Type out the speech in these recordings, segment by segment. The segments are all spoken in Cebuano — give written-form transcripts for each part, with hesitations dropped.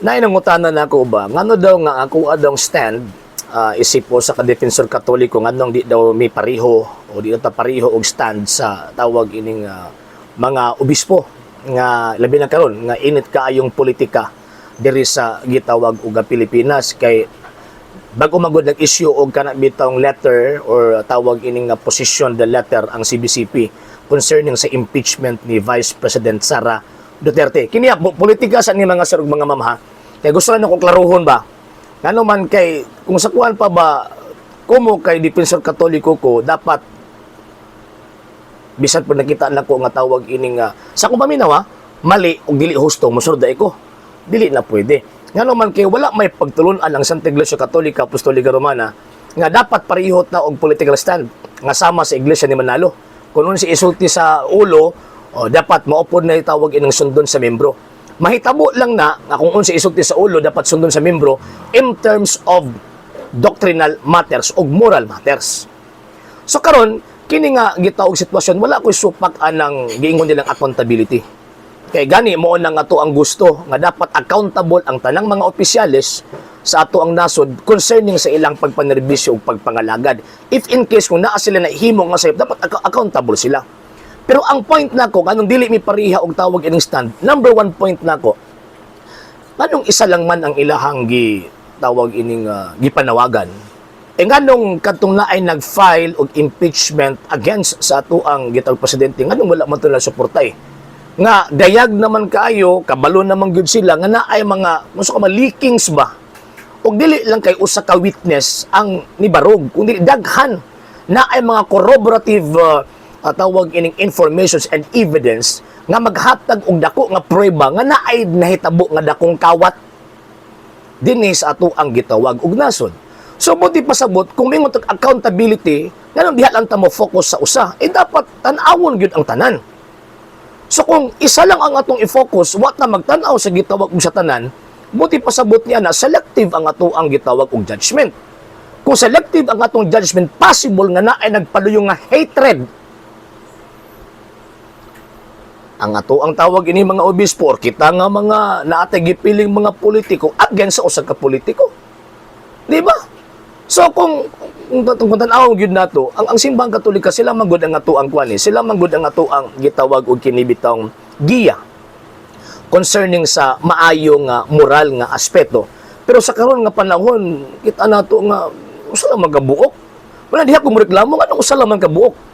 Naay nangutana nako ba, ngano daw nga ako adong stand isip ko sa ka-Defensor Katoliko, nganong di daw mi pariho o di ta pariho og stand sa tawag ining mga obispo nga labi na karon nga init kaayong politika diri sa gitawag og Pilipinas, kay bago magud nag-issue og kana bitawng letter or tawag ining nga position the letter ang CBCP concerning sa impeachment ni Vice President Sara Duterte. Kini politika sa ni, mga sir ug mga ma'am, ha. Kay gusto lang ko klaruhon ba? Ngano man kay kung sa kuan pa ba, kumo kay Defensor Katoliko ko, dapat bisan po nakita nako nga tawag ining sa akong paminaw ha, mali ug dili husto, mosunod dai ko. Dili na pwede. Ngano man kay wala may pagtulun-an ang Santa Iglesia Katolika Apostolika Romana nga dapat parihot na og political stand nga sama sa Iglesia ni Manalo. Kung si isulti sa ulo, oh, dapat maupod na itawag ining sundon sa membro. Mahitabo lang na nga kung unsa isulti sa ulo dapat sundon sa membro in terms of doctrinal matters o moral matters. So karon kini nga gitawag sitwasyon, wala ko'y supak anang giingon nilang accountability. Kay gani mo na nga to ang gusto nga dapat accountable ang tanang mga opisyales sa ato ang nasod concerning sa ilang pagpanerbisyo ug pagpangalagad. If in case kung naa sila na himo nga sayop, dapat accountable sila. Pero ang point nako nganong dili mi pareha og tawag ining stand, number one point nako, nganong isa lang man ang ilahang gi tawag ining gipanawagan? Eh nganong kadtong naay nag-file og impeachment against sa ato ang gitawag presidente, nganong wala man to nila suporta eh? Nga dayag naman kaayo, kabalo naman gyud sila nga naay mga muso ka ma leakings ba? Og dili lang kay usa ka witness ang nibarog, kundi daghan naay mga corroborative tawag ining informations and evidence nga maghatag og dako nga pruweba nga naay nahitabo nga dakong kawat dinhi sa ato ang gitawag og nasod. So buti pasabot kung mingon tag accountability, nganong diha lang ta mo focus sa usa? Eh dapat tan-awon gyud ang tanan. So kung isa lang ang atong i-focus, wa ta magtan-aw sa gitawag og sa tanan, buti pasabot niya na selective ang ato ang gitawag og judgment. Kung selective ang atong judgment, possible nga naay nagpaluyo nga hatred ang ato ang tawag ini mga obispo or kita nga mga naatay gipiling mga politiko against sa usa ka politiko. Di ba? So kung tan-awon gyud nato, ang Simbahang Katolika, sila man gud ang ato ang kuan eh. Sila man gud ang ato ang gitawag og kini bitawng giya concerning sa maayo nga moral nga aspeto. Pero sa karon nga panahon, kita nato nga usa lang magabuok. Wala diha ko moreklamo nga usa lang man kabuok.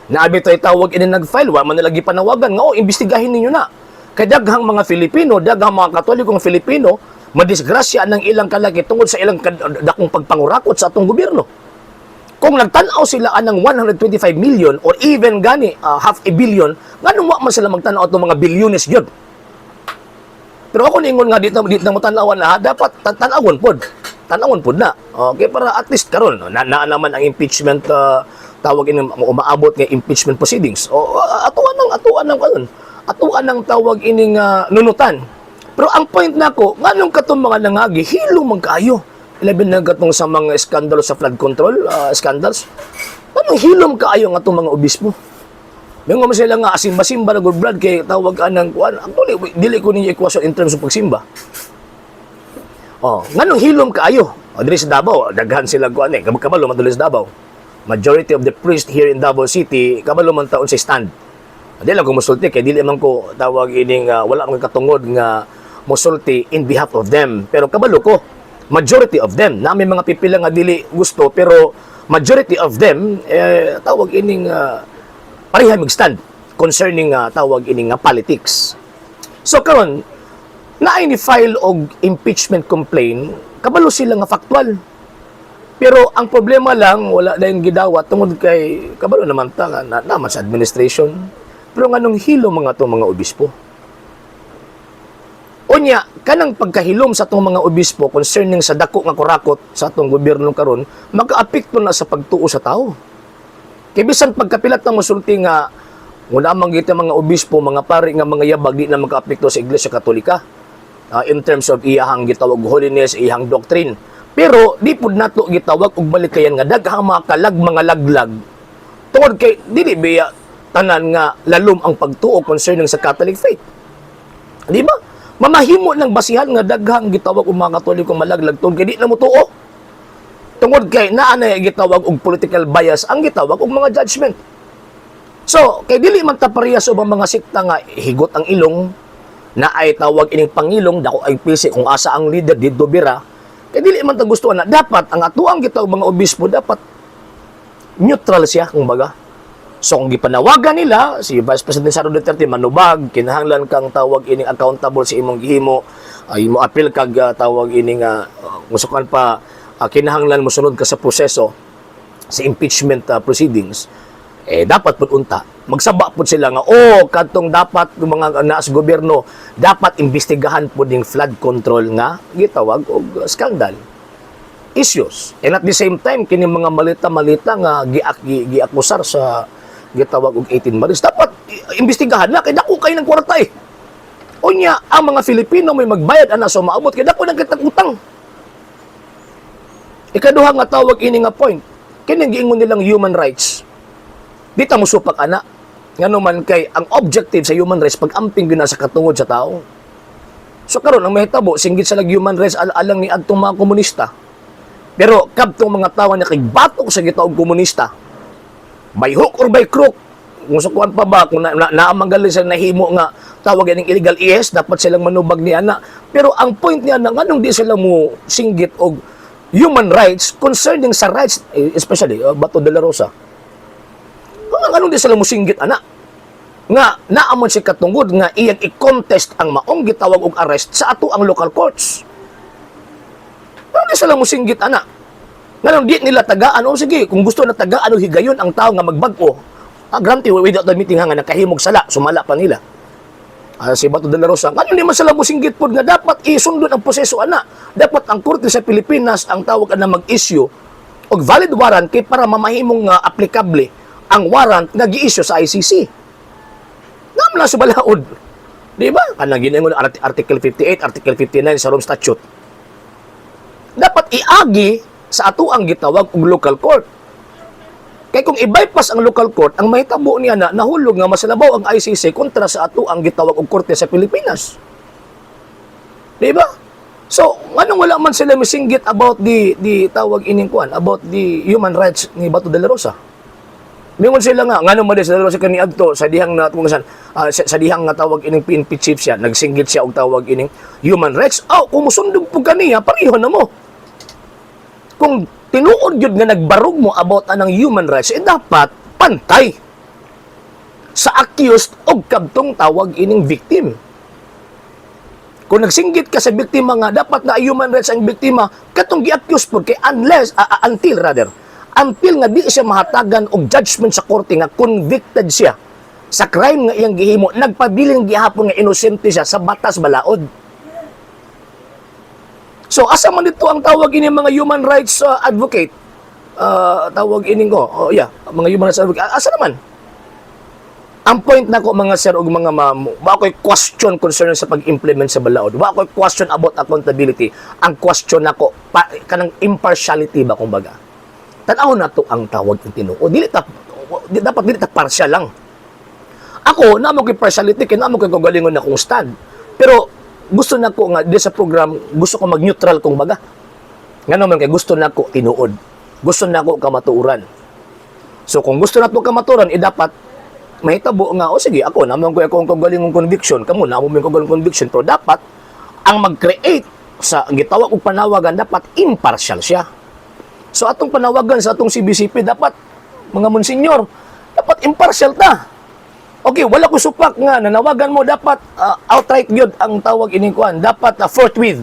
Naabi tayo tawag ini nag-file, wa man nila gipanawagan nga, "Oh, imbestigahin ninyo na." Kay daghang mga Filipino, daghang mga Katolikong Filipino, madisgrasya ng ilang kalaki tungod sa ilang dakong pagpangurakot sa atong gobyerno. Kung nagtan-aw sila anang 125 million or even gani half a billion, nganong wa man sila magtan-aw atong mga bilyones gyud? Pero ako ningon nga dito dito mo tan-awan na dapat tan-awon pod. Tan-awon pod na. Okay, para at least karon na naman ang impeachment tawag ini umaabot nga impeachment proceedings. O atuan ng karon. Atuan ng tawag ining nunutan. Pero ang point nako, nganong katong mga nangagi hilom man kaayo? Ilabi na katong sa mga iskandalo sa flood control scandals. Nganong hilom kaayo nga atong mga obispo? May nga sila nga asimba-simba na good blood kay tawag anang kuan. Actually, dili ko ninyo equation in terms of pagsimba. Oh, nganong hilom kaayo? O, diri sa Davao, daghan sila kuan eh. Kabalo man diri sa Davao. Majority of the priest here in Davao City, kabalo man taon sa stand. Di lang ko musulti kay dili man ko tawag ining wala man katungod nga musulti in behalf of them. Pero kabalo ko, majority of them, na may mga pipila nga dili gusto, pero majority of them eh, tawag ining pareha mag-stand concerning tawag ining nga politics. So karon naay ni file og impeachment complaint, kabalo sila nga factual. Pero ang problema lang, wala na yung gidawat tungod kay kabalo naman ta nga na, naman sa administration. Pero nganong hilom mga to mga obispo? Unya, kanang pagkahilom sa atong mga obispo concerning sa dako nga kurakot sa atong gobyerno karon, makaapekto na sa pagtuo sa tao. Kay bisan pagkapilat ng musulti nga wala man gita mga obispo, mga pari nga mga yabag di na makaapekto sa Iglesia Katolika in terms of iyahang gitawag holiness, iyahang doctrine. Pero di pud nato gitawag og balikayan nga daghang mga kalag, mga laglag tungod kay dili biya tanan nga lalom ang pagtuo concerning sa Catholic faith. Di ba? Mamahimo ng basihan nga daghang gitawag og mga Katoliko malaglag tungod kay di na mo tuo. Tungod kay naa na gitawag og political bias ang gitawag og mga judgment. So, kay dili man ta parehas ubang mga sekta nga higot ang ilong na ay tawag ining pangilong dako ay pisi kung asa ang leader didto bira. Kay dili man ta gusto na dapat ang atuang gitawag mga obispo dapat neutral siya kumbaga. So kung gipanawagan nila si Vice President Sara Duterte manubag, kinahanglan kang tawag ining accountable sa imong gihimo, ay mo appeal kag tawag ining musukan pa, kinahanglan mosunod ka sa proseso sa impeachment proceedings, eh dapat pud unta magsaba pud sila nga oh kadtong dapat ng mga naa sa gobyerno dapat imbestigahan pud ning flood control nga gitawag og scandal issues. And at the same time, kini mga malita-malita nga giakusar sa gitawag og 18 Marines, dapat imbestigahan na kay dako kay ng kwarta eh. Unya, ang mga Filipino may magbayad ana sa maabot kay dako nang kitang utang. Ikaduha nga tawag ini nga point, kining giingon nilang human rights. Di ta mosupak ana. Ngano man kay ang objective sa human rights pag-amping gyud na sa katungod sa tao. So karon ang mahitabo singgit sa lag human rights alang ni adtong mga komunista. Pero kabtong mga tawo na batok sa gitawag komunista, by hook or by crook, kung sa kuwan pa ba, kung naamanggal sila nahimo nga tawag ining illegal is, dapat silang manubag ni ana. Pero ang point niya na nganong di sila mo singgit og human rights concerning sa rights, eh, especially Bato de la Rosa. Nganong di sila mo singgit ana? Nga naamon si katungod nga iyang i-contest ang maong gitawag og arrest sa ato ang local courts. Pero di sila musinggit ana. Nganong di nila tagaan, o sige, kung gusto na tagaan o higayon ang tao nga magbag-o, granted, without admitting nga nakahimog sala, sumala pa nila. Si Bato de la Rosa, ngano di man sila musinggit pod nga dapat isundon ang proseso ana. Dapat ang korte sa Pilipinas ang tawag ana mag-issue og valid warrant kay para mamahimong nga aplikable ang warrant nga gi-issue sa ICC. Naam lang sa balaod. Di ba? Kanang ginaingon Article 58, Article 59 sa Rome Statute. Dapat iagi sa ato ang gitawag og local court. Kay kung i-bypass ang local court, ang mahitabo niya na nahulog nga masalabaw ang ICC kontra sa ato ang gitawag og korte sa Pilipinas. Di ba? So, nganong wala man sila misinggit about the tawag ining kuan, about the human rights ni Bato de la Rosa? Mingon sila nga, ngano man sa de la Rosa kani adto sa dihang na kung saan, sa dihang nga tawag ining PNP chief siya, nagsinggit siya og tawag ining human rights. Oh, kung musundog pud kaniya, pareho na mo. Kung tinuod gyud nga nagbarog mo about anang human rights, eh dapat pantay sa accused og kabtong tawag ining victim. Kung nagsinggit ka sa biktima nga dapat na human rights ang biktima, katong gi-accuse pod kay unless until rather until nga di siya mahatagan og judgment sa korte nga convicted siya sa crime nga iyang gihimo, nagpabilin gihapon nga inosente siya sa batas balaod. So asa man dito ang tawag ini mga human rights advocate? Tawag ini ko. Oh yeah, mga human rights advocate. Asa naman? Ang point nako, mga sir ug mga ma'am, wa ko'y question concerning sa pag-implement sa balaod. Wa ko'y question about accountability. Ang question nako pa, kanang impartiality ba kumbaga. Tan-aw na to ang tawag ng tinuod. Dili ta di, dapat dili ta partial lang. Ako, naa mo ko'y partiality kay naa mo ko'y kagalingon na kong stand. Pero gusto na ko nga di sa program, gusto ko mag-neutral kung baga. Ngano man kay gusto na ko tinuod. Gusto na ko kamatuoran. So kung gusto na to kamatuoran, eh dapat mahitabo nga, o sige, ako, naman ko akong kagalingong conviction, kamo, namo mo yung kagaling conviction, pero dapat, ang mag-create sa gitawag og panawagan, dapat impartial siya. So atong panawagan sa atong CBCP, dapat, mga monsenyor, dapat impartial ta. Okay, wala ko supak nga, nanawagan mo, dapat outright yun ang tawag ining kuan, dapat forthwith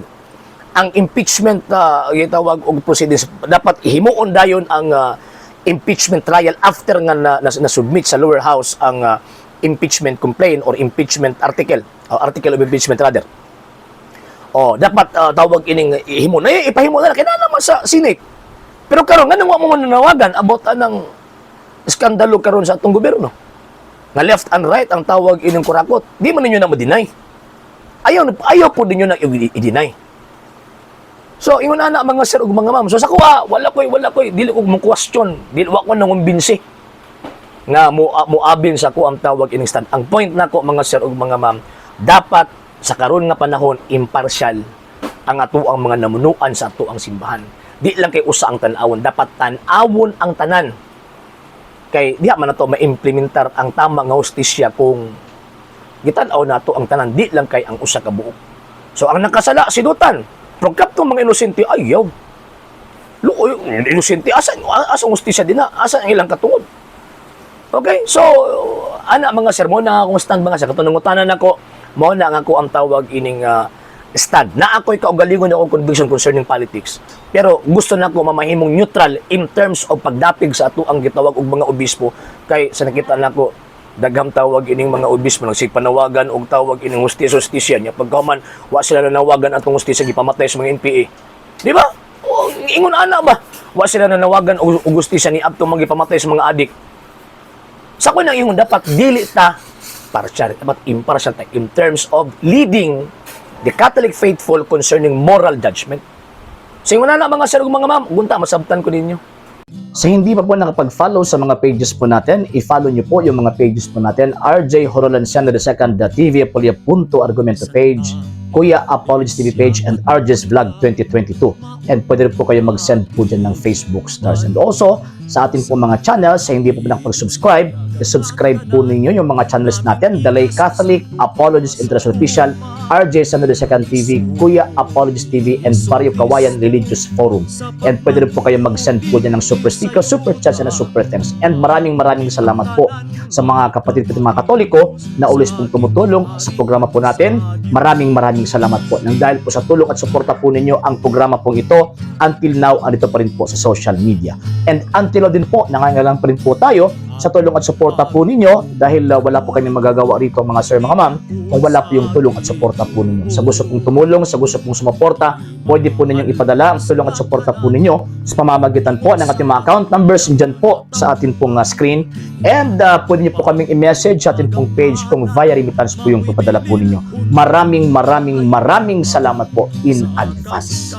ang impeachment gitawag og proceedings, dapat himuon dayon ang impeachment trial after nga na submit sa lower house ang impeachment complaint or impeachment article o article of impeachment rather. Oh, dapat tawag ining himo na eh, ipahimo na lang kinahanglan naman sa Senate. Pero karon nganong wa mo nanawagan about anang iskandalo karon sa atong gobyerno? Nga left and right ang tawag ining kurakot. Di man ninyo na ma-deny. Ayaw ayaw po ninyo na i-deny. So, ingon ana, mga sir ug mga ma'am. So sa kuha, wala ko'y dili ko mo question, dili wa ko nangumbinsi nga mo moabin sa ko ang tawag ining stand. Ang point nako, mga sir ug mga ma'am, dapat Sa karon nga panahon, impartial ang ato ang mga namunuan sa ato ang simbahan. Di lang kay usa ang tan-awon, dapat tan-awon ang tanan. Kay diha man nato ma-implementar ang tama nga hustisya kung gitan-aw nato ang tanan, di lang kay ang usa ka buok. So ang nakasala silutan, pero kaptong mga inosente, ayaw. Luoy, inosente, asa asa ang hustisya dinha? Asa ang ilang katungod? Okay, so ana, mga sir, mao na akong stand, mga sir, katong nangutanan nako, mao na nga ako ang tawag ining stand. Na ako'y kaugalingon akong conviction concerning politics. Pero gusto na ko mamahimong neutral in terms of pagdapig sa ato ang gitawag og mga obispo, kay sa nakita nako, daghang tawag ining mga obispo nagsigpanawagan og tawag ining hustisya, hustisya niya. Pagkahuman, wa sila nanawagan atong hustisya, gipamatay sa mga NPA. Di ba? O, ingon ana ba? Wa sila nanawagan og hustisya ni adtong mga gipamatay sa mga adik. Sa ko nang ingon, dapat dili ta partial, dapat impartial ta in terms of leading the Catholic faithful concerning moral judgment. So ingon na, mga sir ug mga ma'am, gunta masabtan ko ninyo. Sa hindi pa po nakapag-follow sa mga pages po natin, i-follow nyo po yung mga pages po natin. RJ Horolanciano II, TV Apolia Punto Argumento page, Kuya Apologies TV page, and RJ's Vlog 2022. And pwede rin po kayo mag-send po dyan ng Facebook stars. And also, sa ating po mga channels, sa hindi po nakapag-subscribe, i-subscribe po ninyo yung mga channels natin: Dalay Catholic, Apologies International Official, RJ Sano II TV, Kuya Apologies TV, and Barrio Kawayan Religious Forum. And pwede rin po kayo mag-send po dyan ng super sticker, super chats, and super thanks. And maraming maraming salamat po sa mga kapatid ko, mga Katoliko na always pong tumutulong sa programa po natin. Maraming maraming salamat po. Nang dahil po sa tulong at suporta po ninyo, ang programa pong ito until now andito pa rin po sa social media. And until now din po, nangangailangan pa rin po tayo sa tulong at suporta po ninyo dahil wala po kami magagawa rito, mga sir, mga ma'am, kung wala po yung tulong at suporta po ninyo. Sa gusto pong tumulong, sa gusto pong sumuporta, pwede po ninyong ipadala ang tulong at suporta po ninyo sa pamamagitan po ng ating mga account numbers dyan po sa ating pong screen. And pwede niyo po kaming i-message sa ating pong page kung via remittance po yung papadala po ninyo. Maraming maraming maraming salamat po in advance.